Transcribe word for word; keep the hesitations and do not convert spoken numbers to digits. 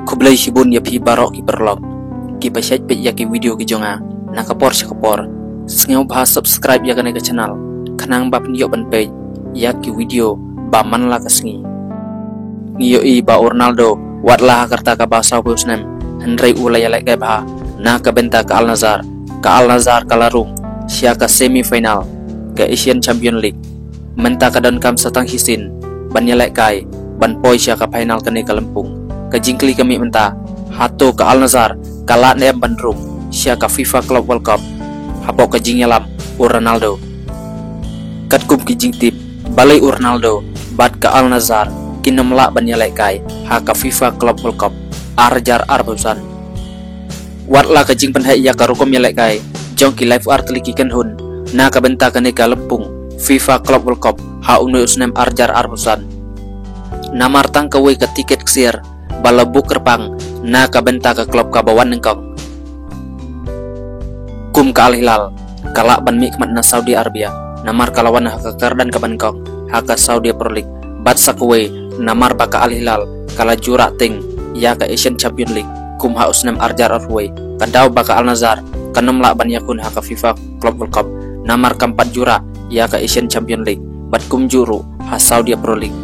Khublei shibun ïa phi baroh ki paralok kiba shait peit ïa ki video ki jong nga na ka por sha ka por. Sngewbha subscribe ïa kane ka channel khnang ba phin ïoh ban peit ïa ki video ba man la ka sngi. Ngi ïohi ba u Ronaldo wat la ha ka rta kaba sawphew snem hynrei u la ïalehkai bha na ka bynta ka Al Nassr. Ka Al Nassr ka la rung sha ka semi final ka Asian Champion League. Mynta ka donkam sa tang shisien ban ïalehkai ban poi sha ka final kane ka lympung. Ka jingkylli ka mih mynta, hato ka Al Nassr ka lah ne em ban rung sha ka FIFA Club World Cup hapoh ka jingïalam u Ronaldo? Katkum ki jingtip, balei u Ronaldo bad ka Al Nassr kin ym lah ban ïalehkai ha ka FIFA Club World Cup ar hajar arphew san? Wat la ka jingpynheh ïa ka rukom ïalehkai jong ki lai phew ar tylli ki kynhun na ka bynta kane ka lympung FIFA Club World Cup ha une u snem ar hajar arphew san, namar tang kawei ka tiket ksiar ba la buk kyrpang na ka bynta ka klub kaba wan nyngkong. Kum ka Al Hilal ka lah ban mihkhmat na Saudi Arabia namar ka la wan ha ka kyrdan kaba nyngkong ha ka Saudi Pro League, bad sa kawei namar ba ka Al Hilal ka la jurah tieng ïa ka Asian Champion League kum ha u snem ar hajar arphew wei, ka daw ba ka Al Nassr kan ym lah ban ïakhun ha ka FIFA Club World Cup namar kam pat jurah ïa ka Asian Champion League bad kumjuh ruh ha Saudi Pro League.